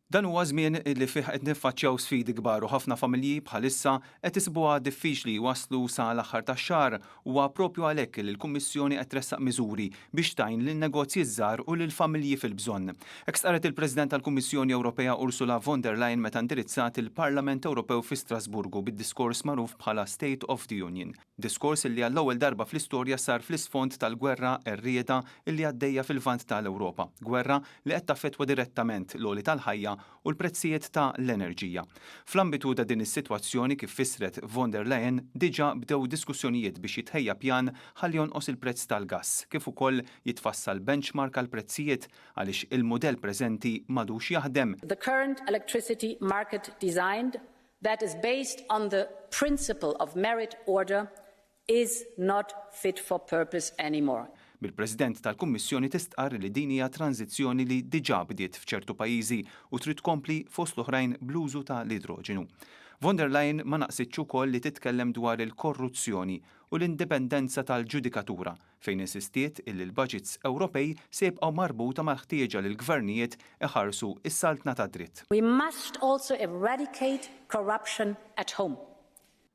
Dan huwa żmien li fih qed niffaċċjaw sfidi kbar u ħafna familji bħalissa qed isibuha diffiċli jwasslu sa l-aħħar tax-xahar. Huwa proprju għalhekk li l-Kummissjoni qed tressaq miżuri biex tgħin lin-negozji ż-żgħar u lill-familji fil-bżonn. Hekk stqarret il-President tal-Kummissjoni Ewropea Ursula von der Leyen meta indirizzat il-Parlament Ewropew fi Strasburgu bid-diskors magħruf bħala State of the Union. Diskors illi għall-ewwel darba fl-istorja sar fl-isfond tal-gwerra qerrieda illi għaddejja fil-Lvant ta' l-Ewropa, gwerra li qed taffettwa direttament l-għoli tal-ħajja u l-prezzijiet ta' l-enerġija. Fl-ambitu ta' din is-sitwazzjoni, kif fissret von der Leyen, diġà bdew diskussjonijiet biex jitħejja pjan ħalli jonqos il-prezz tal-gass, kif ukoll jitfassal benchmark għall-prezzijiet għaliex il-mudell preżenti m'għadux jaħdem. The current electricity market designed that is based on the principle of merit order is not fit for purpose anymore. Bil-President tal-Kummissjoni tistqarr li din hija tranżizzjoni li diġà bdiet f'ċertu pajjiżi u trid tkompli fost l-oħrajn bl-użu ta' l-idroġenu. Von der Leyen ma naqsitx ukoll li titkellem dwar il-korruzzjoni u l-indipendenza tal-ġudikatura fejn insistiet illi l-baġits Ewropej se jibqgħu marbuta mal-ħtieġa li l-gvernijiet iħarsu s-saltna tad-dritt. We must also eradicate corruption at home.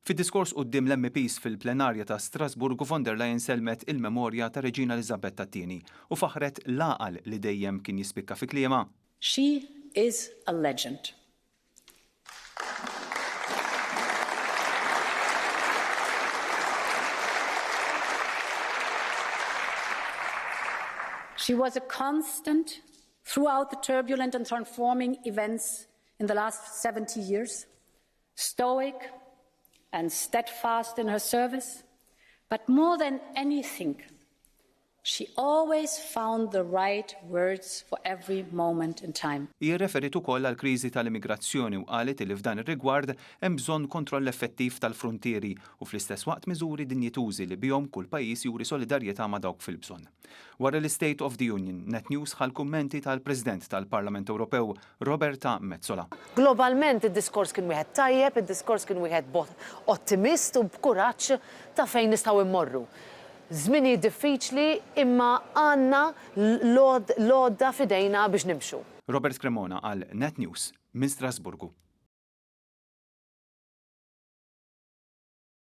Fid-diskors quddiem l-MEPs fil-plenarja ta' Strasburgu von der Leyen sellmet il-memorja ta' Reġina Eliżabetta t-Tieni u faħħret l-għaqal li dejjem kien jispikka fi kliemha. She is a legend. She was a constant throughout the turbulent and transforming events in the last 70 years, stoic and steadfast in her service, but more than anything, She always found the right words for every moment in time. Hi rreferiet ukoll għall-kriżi tal-immigrazzjoni u qalet li f'dan ir-rigward hemm bżonn kontroll effettiv tal-fruntieri u fl-istess waqt miżuri dinjitużi li bihom kull pajjiż juri solidarjetà ma' dawk fil-bżonn. Wara l-Istate of the Union, Net News ħa l-kummenti tal-President tal-Parlament Ewropew, Roberta Metsola. Globalment id-diskors kien wieħed tajjeb, id-diskors kien wieħed ottimist u b'kuraġġ ta' fejn nistgħu mmorru. Żminijiet diffiċli imma għandna l-għodda f'idejna biex nimxu. Robert Cremona għal Net News minn Strasburgu.